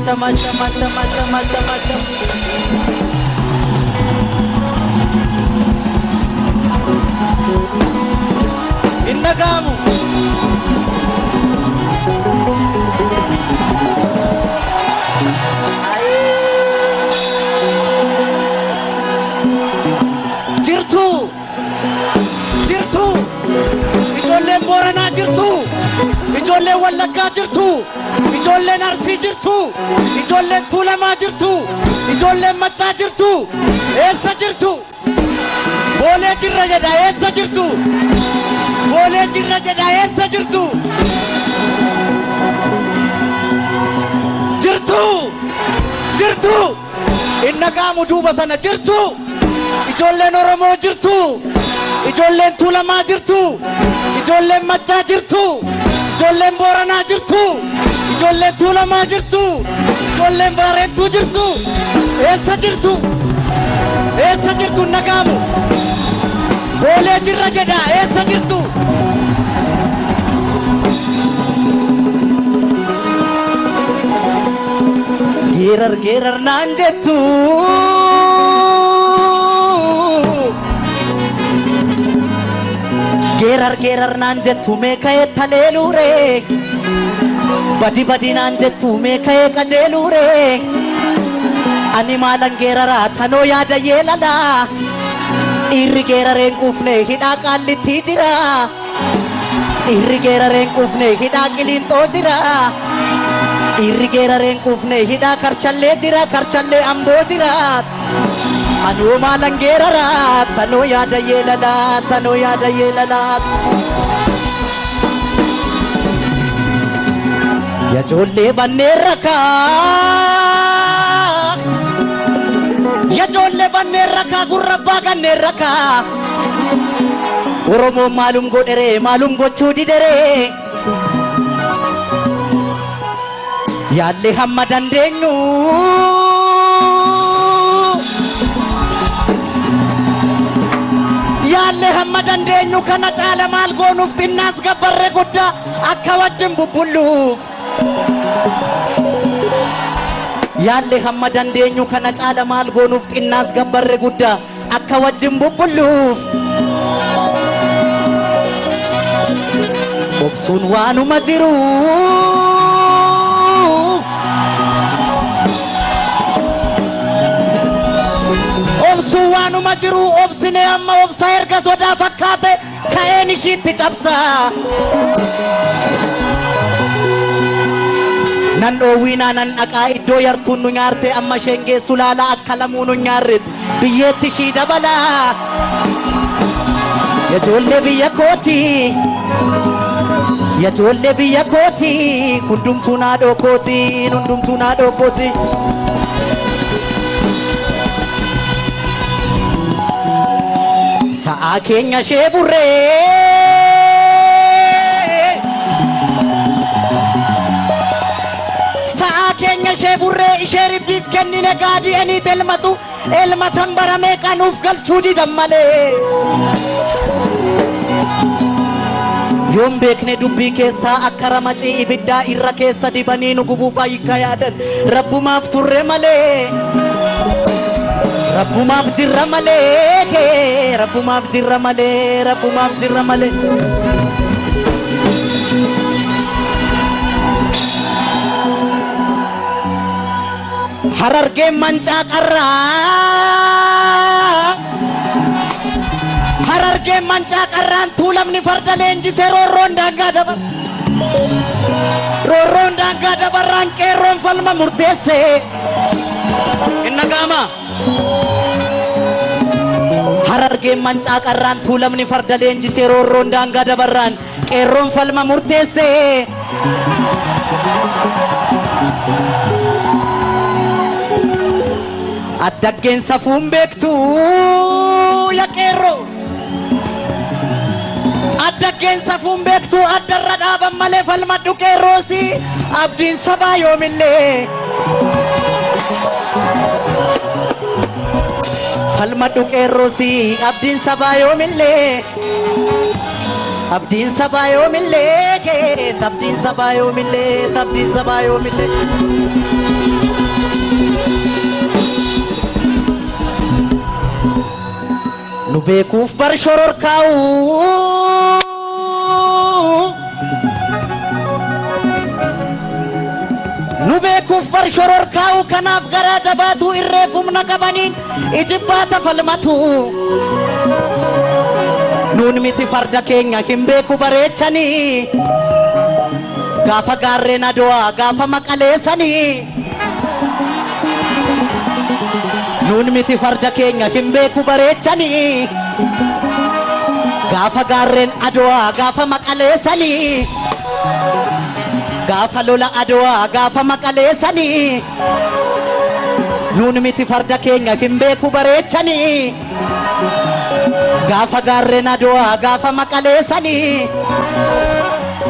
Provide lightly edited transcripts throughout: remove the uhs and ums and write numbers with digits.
Ashama ashama ashama ashama ashama ashama. Hin dhaga'amu. Jirtu, jirtu, ijoolleen Booranaa jirtu, ijoolleen Wallaggaa jirtu, ijoolleen Arsii jirtu, ijoolleen Tuulamaa jirtu, ijoolleen Maccaa jirtu, eessa jirtu? Boolee jirra jedha, eessa jirtu? Boolee jirra jedha, eessa jirtu? Jirtu, jirtu, hin dhaga'amu duuba sana, jirtu. Ijoolleen Oromoo jirtu, ijoolleen Tuulamaa jirtu, ijoolleen Maccaa jirtu, ijoolleen Booranaa jirtu, ijoolleen Tuulamaa jirtu, ijoolleen Baarentuu jirtu, eessa jirtu? Eessa jirtu? Hin dhaga'amu. Boolee jirra jedha, eessa jirtu? Geerar geerar naan jettu. Geerar geerar naan jettu mee ka'ee taleeluure. Badi badi naan jettu mee ka'ee qajeeluure. Ani maalan geeraraa tanoo yaada yeelalaa. Dhiirri geerareen quufne hidhaa qaallitti jira. Dhiirri geerareen quufne hidhaa qiliinxoo jira. Dhiirri geerareen quufne hidhaa karchallee jira, karchallee amboo jira. Anoo maalan geeraraa tanoo yaada yeelalaa, tanoo yaada yeelalaa. Yajoollee banneerra kaa. Yajoollee banneerra kaa, gurra abbaa ganneerra kaa. Oromoon maalum godheree, maalum gochuu dideree. Yaallee hamma dandeenyu. Yaallee hamma dandeenyu kana caala maal goonuuf, xinnaas gabbarree guddaa akka wajjin bubbulluuf. Yaallee hamma dandeenyu kana caala maal goonuuf, xinnaas gabbarree guddaa akka wajjin bubbulluuf. Obsuun waanuma jiru. Obsuun waanuma jiru, obsinee amma obsaa erga sodaa fakkaate ka'een ishiitti cabsaa. Nan dhoowwiinaa nan dhaqaa iddoo yartuun nu nyaarte, amma isheen geessu laalaa akka lamuu nu nyaarretti biyyeetti ishii dabalaa. Yajoollee biyya kooti. Yajoollee biyya kooti. Hundumtuu naadhoo kooti. Hundumtuu naadhoo kooti. Sa'aa keenya ishee burree. Sa'aa keenya ishee burree, ishee ribbiif kennine gaadii eniit elmatu elmatan baramee qanuuf galchuu didan malee. Yoon beekne dubbii keessaa akka ramacii ibiddaa irra keessa dibanii nu gubuuf ayikka yaadan, rabbumaaf turre malee. Rabbumaaf jirra malee, rabbumaaf jirra malee, rabbumaaf jirra malee. Harargeen mancaa qarraa. Harargeen mancaa qarraan, Tuulamni farda leenjisee roorroon daangaa dabar. Roorroon daangaa dabarraan qeerroon falma murteesse. Hin dhaga'ama. Harargeen mancaa qarraan, Tuulamni farda leenjisee roorroon daangaa dabarraan qeerroon falma murteesse. Addaggeen safuun beektu ya qeerroo. Addaggeen safuun beektu addarra dhaaban malee, falmadhu qeerroosi abdiin sabaa yoomillee. Falmadhu qeerroosi abdiin sabaa yoomillee. Abdiin sabaa yoomillee, abdiin sabaa yoomillee, abdiin sabaa yoomillee. Nu beekuuf bar shororkaa'u. Nu beekuuf bar shororkaa'u kanaaf garaa jabaatu irreef humna qabaniin ijibbaata falmatu. Nuun miti farda keenya hin beeku bareechanii. Gaafa gaarreen Adwaa gaafa maqaleessanii. Nuun miti farda keenya hin beeku bareechanii. Gaafa gaarreen Adwaa gaafa maqaleessanii. Gaafa lola Adwaa gaafa maqaleessanii. Nuun miti farda keenya hin beeku bareechanii. Gaafa gaarreen Adwaa gaafa maqaleessanii.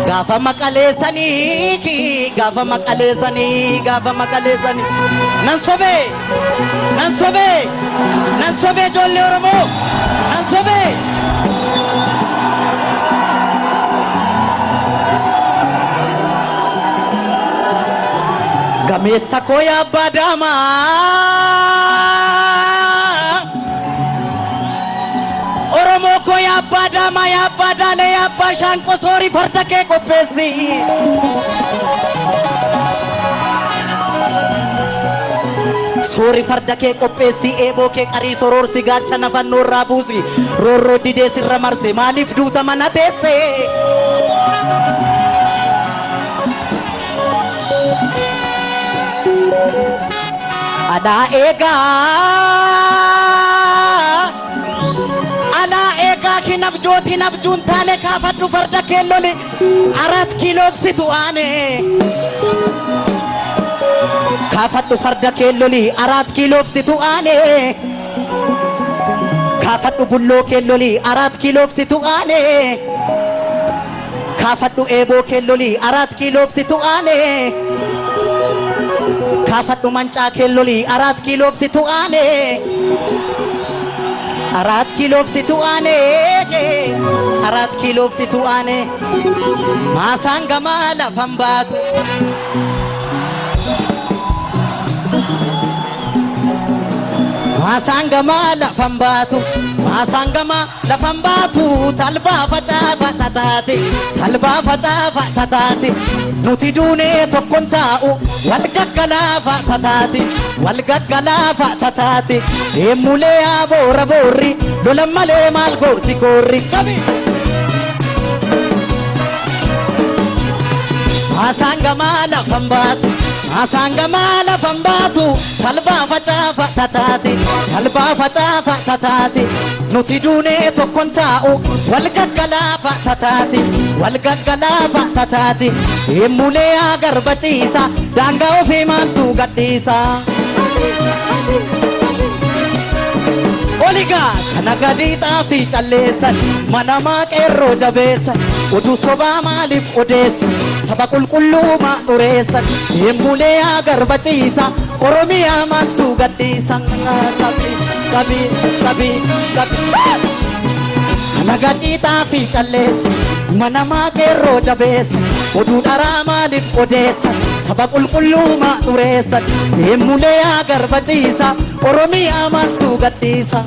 Gaafa maqaleessanii gaafa maqaleessanii gaafa maqaleessanii. Nan sobee nan sobee nan sobee ijoollee Oromoo nan sobee. Gameessa koo yaa abbaa daamaa. Oromoo koo yaa abbaa daamaa yaa abbaa daalee yaa abbaa shaanqoo soorii farda kee qopheessi. Soori farda kee qopheessi eeboo kee qarii soroorsi gaachana fannoo irraa buusi roorroo didee sirra marse maaliif duuta mana teesse. Alaa eegaa alaa eegaa hin abjootiin abjuun taane kaafadhu farda kee loli 4 kiiloof situ aane. Kaafadhu farda kee loli 4 kiiloof situ aane. Kaafadhu bulloo kee loli 4 kiiloof situ aane. Kaafadhu eeboo kee loli 4 kiiloof situ aane. Kaafadhu mancaa kee loli 4 kiiloof situ aane. 4 kiiloof situ aane. 4 kiiloof situ aane. Maasaan gamaa lafan baatu. Maasaan gamaa lafan baatu. Maasaan gamaa lafan baatu. Talbaa facaafa tataate. Talbaa facaafa tataate. Nuti duunee tokkoon taa'u wal gaggalaafa tataate. Wal gaggalaafa tataate. Deemulee yaa boora boorri lola malee maal gooti koorri. Qabi! Maasaan gamaa lafan baatu. Maasaan gamaa lafan baatu. Talbaa facaafa tataate. Talbaa facaafa tataate. Nuti duunee tokkoon taa'u wal gaggalaafa tataate. Wal gaggalaafa tataate. Deemulee yaa garba ciisa daangaa ofii maaltu gadhiisa. Oligaa kana gadi xaafii calleessan manamaa qeerroo jabeessan oduu sobaa maaliif odeessan saba qulqulluu maa xureessan deemulee yaa garba ciisa Oromiyaa maaltu gadhiisa. Qabi qabi qabi qabi. Kana gadi xaafii calleessan manamaa qeerroo jabeessan oduu dharaa maaliif odeessan saba qulqulluu maa xureessan deemulee yaa garba ciisa Oromiyaa maaltu gadhiisa.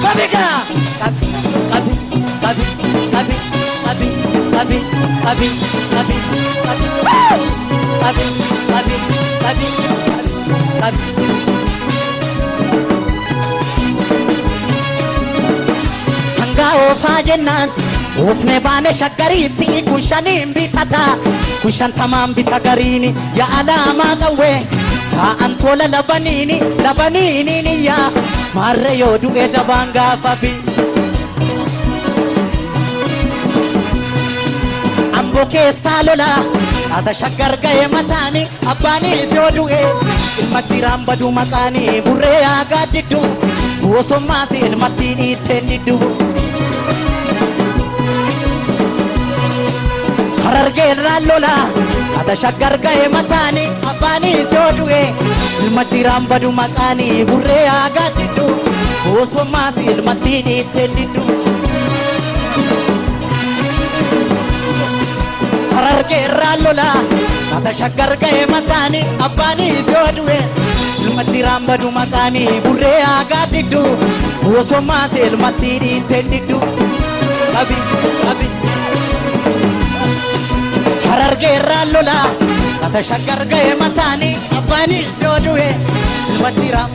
Qabigaa qabi qabi qabi qabi qabi qabi qabi qabi qabi qabi qabi qabi. Sangaa oofaa jennaan oofne baane shaggariitti kun shaniin bitata kun shantamaan bita gariini yaa alaamaa qawwee taa'an tola labaniini labaniini yaa maarree yoo du'e jabaan gaafa bi. Amboo keessaa lola haata shaggar ga'e mataani abbaanis yoo du'e ilma jiraan baduu maqaanii burree yaa gaaddiddu gosummaas ilmatti dhiitteen diddu. Harargeerraan lola haata shaggar ga'e mataani abbaanis yoo du'e ilma jiraan baduu maqaanii burree yaa gaaddiddu gosummaas ilmatti dhiitteen diddu. Harargeerraan lola haata shaggar ga'e mataani abbaanis yoo du'e Ilmatti raambadu maqaanii burree aagaa diddu. Osomaas ilmatti dhiitteen diddu. Qabi qabi. Harargeerraa lola mata shaggar ga'e mataanii abbaanis yoo du'e ilmatti raam.